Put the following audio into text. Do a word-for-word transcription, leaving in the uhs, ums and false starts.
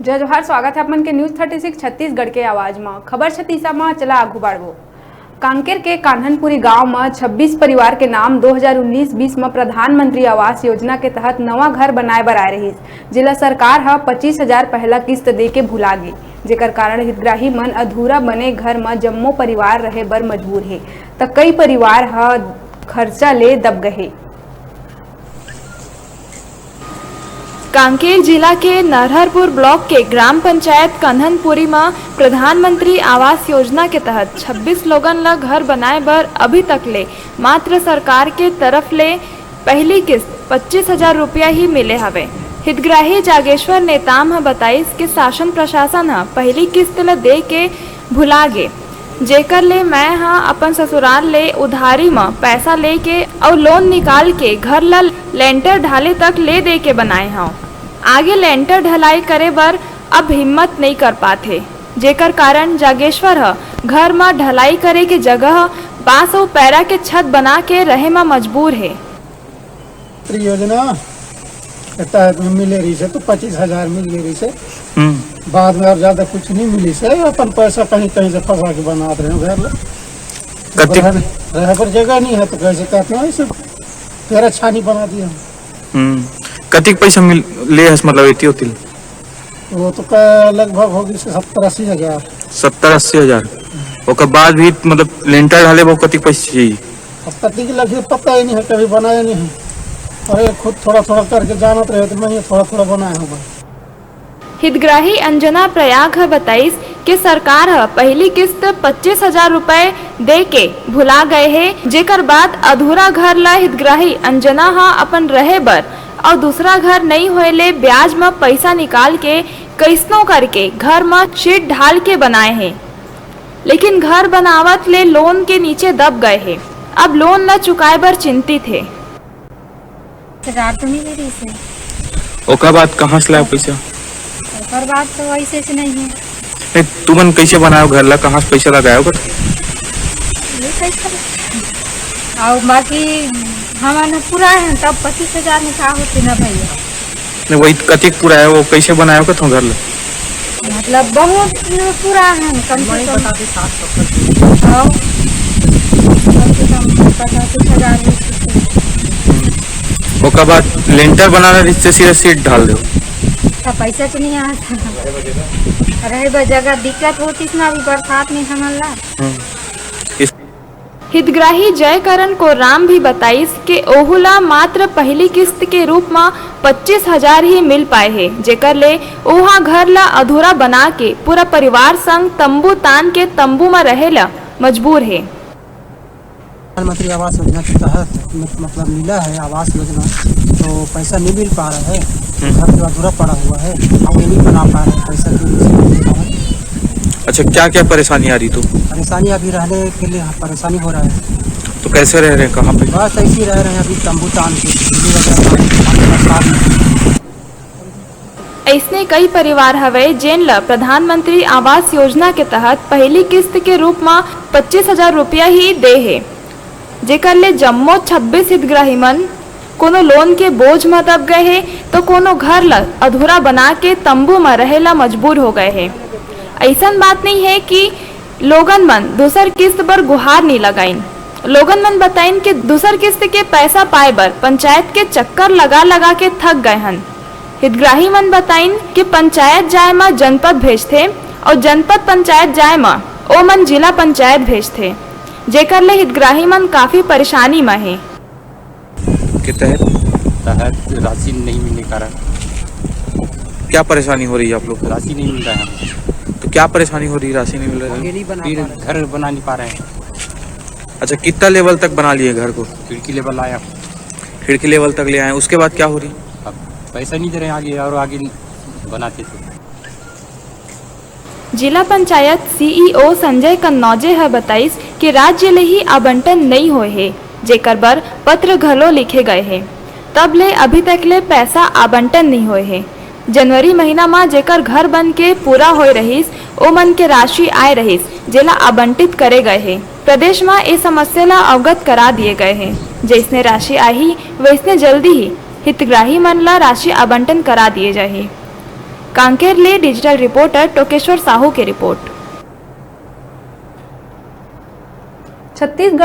जय जोहार, स्वागत है आप मन के News Thirty Six छत्तीसगढ़ के आवाज म। खबर छत्तीसा म, चला आगू बढ़बो। कांकेर के कान्हनपुरी गांव म छब्बीस परिवार के नाम दो हज़ार उन्नीस बीस म प्रधानमंत्री आवास योजना के तहत नवा घर बनाए बर आए रहिस, जेला सरकार ह पच्चीस हजार पहला किस्त दे के भुला गे, जेकर कारण हितग्राही मन अधूरा बने घर म जम्मो परिवार रहे बर मजबूर हे, त कई परिवार ह खर्चा ले दब गए हे। कांकेर जिला के नरहरपुर ब्लॉक के ग्राम पंचायत कन्हनपुरी म प्रधानमंत्री आवास योजना के तहत छब्बीस लोगन ल घर बनाए बर अभी तक ले मात्र सरकार के तरफ ले पहली किस्त पच्चीस हजार रुपया ही मिले हवे। हितग्राही जागेश्वर नेताम ह बताइस कि शासन प्रशासन ह पहली किस्त ल दे के भुला गे, जेकर ले मैं ह अपन ससुराल ले उधारी म पैसा लेके अउ लोन निकाल के घर ल लेंटर ढाले तक ले दे के बनाए हव। आगे लेंटर ढलाई करे बर अब हिम्मत नइ कर पात हे, जेकर कारण जागेश्वर ह घर म ढलाई करे के जगह बांस अउ पैरा के छत बना के रहे म मजबूर हे। योजना के तहत में मिले रहिस हे, तो पच्चीस हजार मिल गए रहिस हे। हम्म। बाद में और ज्यादा कुछ नहीं मिलिस हे, अपन पैसा कहीं कहीं से फंसा के बनात रहे घर ला। कतिक रहे, रहे बर जगह नहीं हे, तो कैसे कहते हैं, इसे तेरा छानी बना दिया। हम्म। कतिक पैसा मिल, ले हस, मतलब, एती ओती? वो तो का लगभग होगी से सत्तर अस्सी हजार। सत्तर अस्सी हजार। ओकर बाद भी, मतलब, लेंटर ढाले बर कतिक पैसा चाहिए? अब कतिक लगे, पता ही नहीं हे, कभी बनाया नहीं हे। अरे, खुद थोड़ा थोड़ा करके जानत रहे, तो मैं ये थोड़ा थोड़ा बनाया हूँ बस। हितग्राही अंजना प्रयाग ह बताइस कि सरकार ह पहली किस्त पच्चीस हजार रुपए दे के भुला गए हे, जेकर बाद अधूरा घर ला हितग्राही अंजना ह अपन रहे बर अउ दूसरा घर नइ होए ले ब्याज म पइसा निकाल के कइसनो करके घर म शीट ढाल के बनाए हे, लेकिन घर बनावत ले लोन के नीचे दब गए हे। अब लोन ल चुकाए बर चिंतित हे। हजार तो मिले रहिस हे। ओकर बाद कहाँ से लाए पैसा? ओकर बाद तो ऐसे से नहीं है। नहीं, तुमन कैसे बनाओ घर ला, कहाँ से पैसा लगाओ कर? ये कैसे? और बाकी हमन पूरा है तब पच्चीस हजार में का होते ना भैया। नहीं, वही कतिक पूरा है, वो कैसे बनाओ कर तुम घर ला? मतलब बहुत पूरा है, कम से कम। हाँ। कम से कम पचास हजार है। ओकर बाद लेंटर बनाना रिहिस ते सीधा सीट ढाल दो। अच्छा, पैसा तो नहीं आता। रहे बर जगह दिक्कत होतिस ना, अभी बरसात में हमन ला। हम्म। इस हितग्राही जयकरण कोर्राम भी बताइस के ओहू ला मात्र पहली किस्त के रूप म पच्चीस हजार ही मिल पाए हे, जेकर ले ओहा घर ला अधूरा बना के पूरा परिवार संग तंबू तान के तंबू म रहे ला मजबूर हे। प्रधानमंत्री आवास योजना के तहत मत-, मतलब मिला है आवास योजना, तो पैसा नहीं मिल पा रहा है। हम्म। घर जो अधूरा पड़ा हुआ है, वो नहीं बना पा रहे हैं, पैसा की वजह से नहीं बना रहे। अच्छा, क्या क्या परेशानी आ रही तो? परेशानी अभी रहने के लिए परेशानी हो रहा है। तो कैसे रह रहे हैं, कहाँ पे? बस ऐसे ही रह रहे हैं अभी तंबू तान के, बिजली वगैरह, पानी बरसात में। अइसने कई परिवार हवय, जेन ल प्रधानमंत्री आवास योजना के तहत पहली किस्त के रूप म पच्चीस हजार रुपया ही दे हे, जेकर ले जम्मो छब्बीस हितग्राही मन कोनो लोन के बोझ म दब गए हे, तो कोनो घर ल अधूरा बना के तंबू म रहे ल मजबूर हो गए हे। अइसन बात नहीं हे कि लोगन मन दूसर किस्त बर गुहार नी लगाइन। लोगन मन बताइन कि दूसर किस्त के पैसा पाए बर पंचायत के चक्कर लगा लगा के थक गए हन। हितग्राही मन बताइन कि पंचायत जाए म जनपद भेजथे अउ जनपद पंचायत जाए म ओमन जिला पंचायत भेजथे, जेकर ले हितग्राही मन काफी परेशानी म हे। के तहत? तहत राशि नहीं मिलने के कारण। क्या परेशानी हो रही है आप लोग को? राशि नहीं मिल रहा है हमको। तो क्या परेशानी हो रही है, राशि नहीं मिल रही है? फिर घर बना नहीं पा रहे हैं। अच्छा, कितना लेवल तक बना लिए घर को? खिड़की लेवल आया। खिड़की लेवल तक ले आए, उसके बाद क्या हो रही? अब पैसा नहीं दे रहे हैं आगे, और आगे बनाते थे। जिला पंचायत सीईओ संजय कन्नौजे ह बताइस कि राज्य ले ही आवंटन नइ होए हे, जेकर बर पत्र घलो लिखे गए हे, तब ले अभी तक ले पैसा आवंटन नइ होए हे। जनवरी महीना म जेकर घर बन के पूरा होए रहिस, ओमन के राशि आए रहिस, जेला आवंटित करे गए हे। प्रदेश म ए समस्या ल अवगत करा दिए गए हे। जइसने राशि आही, वइसने जल्दी ही हितग्राही मन ल राशि आवंटन करा दिए जाही। कांकेर ले digital reporter टोकेश्वर साहू के report। छत्तीसगढ़